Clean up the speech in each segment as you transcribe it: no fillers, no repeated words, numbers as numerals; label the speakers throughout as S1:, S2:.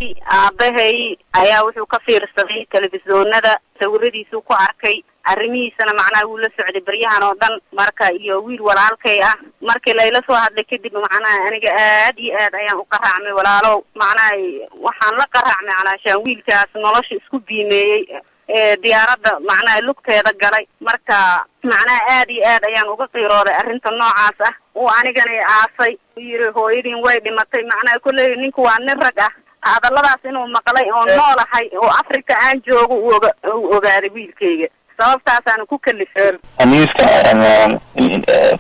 S1: Aabahay ayaa wuxuu ka fiirsaday telefishoonada, sawiradiisuu ku arkay, arrimihiisana macnaha wuu la socday baryahan oo dhan. Marka iyo wiil walaalkay ah markii layla soo hadlay kadib, macnaha aniga aad iyo aad ayaan u qaraacmay, walaalow. Macnaha waxaan la qaraacmay calaashaan wiilkaas nolosha isku biimeeyey ee diyaaradda macnaha lugteeda galay. Marka macnaha aad iyo aad ayaan uga qiirooday arrinta noocaas ah. Uu anigana aasay, uu yiri hooyadiin way dhimatay. Macnaha kolley ninku waa nin rag ah, hadalladaas inuu maqlay oo noolahay oo Africa aan joogo uu ogaaday wiilkayga, sababtaasaana ku kalifay.
S2: Newska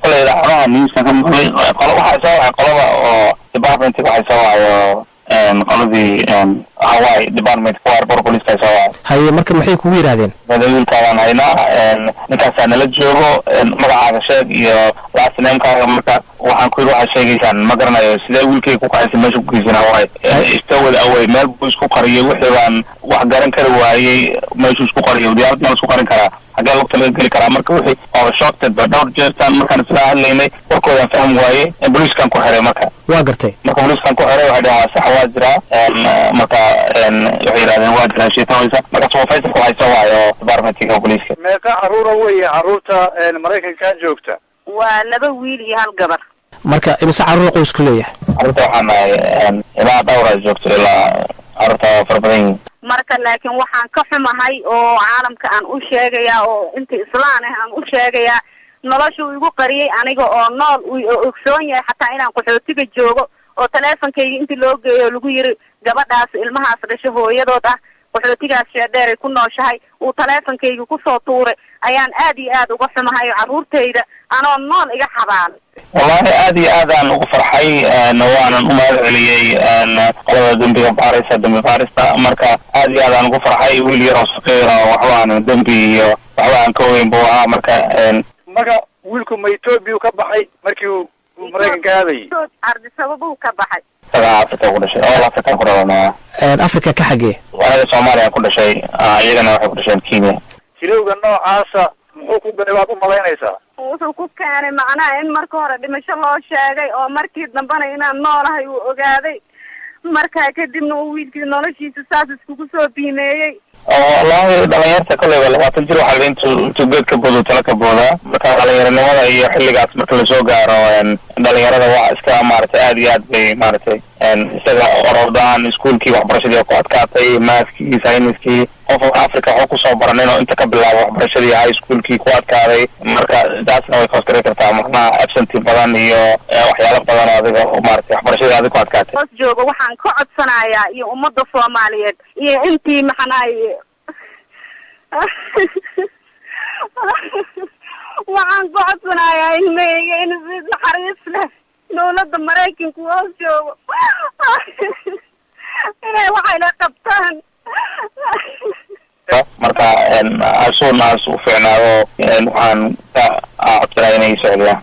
S2: koley idaacadaha newska ka maqlay. Qolo waxaa soo wacay, qolada oo department waxay soo wacayo, qoladii Hawaii department kuwa airport police ay soo wacay.
S3: Haye, marka maxay kugu yidhaahdeen?
S2: Wada wiilkaadaan haynaa, ninkaasaa nala joogo, magacaaga sheeg iyo last namekaaga. Marka waxaan ku yidhi, waxaad sheegaysaan ma garanayo, sidee wiilkayga ku kaxaysa meesha ku geysan Hawaii istawad away meel buu isku qariyay? Wixii baan wax garan kari waayey. Meeshuu isku qariyo, diyaarad ma la isku qarin karaa? Xaggee lugta laga geli karaa? Marka wixii oo shocked ba dhowr jeertaan markaan isla hadlaynay, warkoodaan fahmi waayey. Booliiskan ku xiray marka.
S3: Waa gartay.
S2: Marka booliiskan ku xiray, waxay dhaheen waa sax, waa jiraa. Marka waxay yidhahdeen waa jiraa sheetanaysa. Marka supervisorka waxay soo wacayo departmentiga booliiska.
S4: Meeqa caruura weeye caruurta Maraykanka joogta?
S1: Waa laba wiil iyo hal gabar.
S3: Marka imise carruur qoysku leeyahay?
S2: Carruurta waxaan nahay ilaa dhowr ay joogto, ilaa carruurta waa fara badan yihiin.
S1: Marka laakiin waxaan ka xumahay oo caalamka aan u sheegayaa oo inta islaan ah aan u sheegayaa, nolosha uu igu qariyay aniga oo nool oo ogsoon yahay xataa inaan qaxootiga joogo, oo teleefonkayga intii loo geeyo lagu yiri gabadhaas ilmahaas dhasho hooyadood ah qaxootigaas sheedheer ay ku nooshahay, uu teleefonkayga kusoo tuuray, ayaan aad iyo aad uga xumahay oo carruurtayda anoo nool iga xabaalay.
S2: Wallahi aad iyo aad aan ugu farxay, waanan u mahad celiyey qolada dembiga baaraysa, dembi baarista. Marka aad iyo aad aan ugu farxay. Wiil yar oo saqiir oo waxba aan dembi iyo waxba aan ka ogeyn buu ahaa. Marka
S4: Marka wiilku ma Ethiopia ka baxay markii uu Maraykanka aadayay?
S1: Ardisababuu ka baxay.
S2: Isagaa Africa ku dhashay, all Africa ku dhalanaya.
S3: Africa ka xagee?
S2: Aniga Soomaaliya ku dhashay, iyagana waxay ku dhasheen Kenya.
S4: Hilowga noocaasa muxuu ku galay baad u malaynaysaa?
S1: Wuxuu ku keenay macnaha in marka hore dhimasho loo sheegay oo markii dambena inaan noolahay uu ogaaday. Markaa kadibna uu wiilkii noloshiisa saas iskugu soo biimeeyey.
S2: Wallahi dhalinyarta kolleyba 20 jir waxaa la intuu geed ka boodo tala ka boodaa. Marka dhalinyaranimada iyo xilligaas marka lasoo gaaro, dhalinyarada waa iska maaragtay aad iyo aad bay maaragtay isaga orordaan. Iskuolkii waxbarashadii ku adkaatay, mathkii, sayniskii, qof Africa waxba kusoo baranin oo inta ka bilaabo waxbarashadii high schoolkii ku adkaaday. Marka taasna way koskari kartaa macnaha absentee badan iyo waxyaalo badan oo adiga maaragtay waxbarashadii adig ku adkaatay.
S1: Hoos jooga waxaan ka codsanayaa iyo ummadda Soomaaliyeed iyo intii maxanaay, waxaan ka codsanayaa ilmahayga in si naxariis leh dawladda Maraykanku hoos joogo inay waxayla qabtaan.
S2: Marka asuun aas u fiicnaado, waxaan ka codsanaya inay socdiyaan.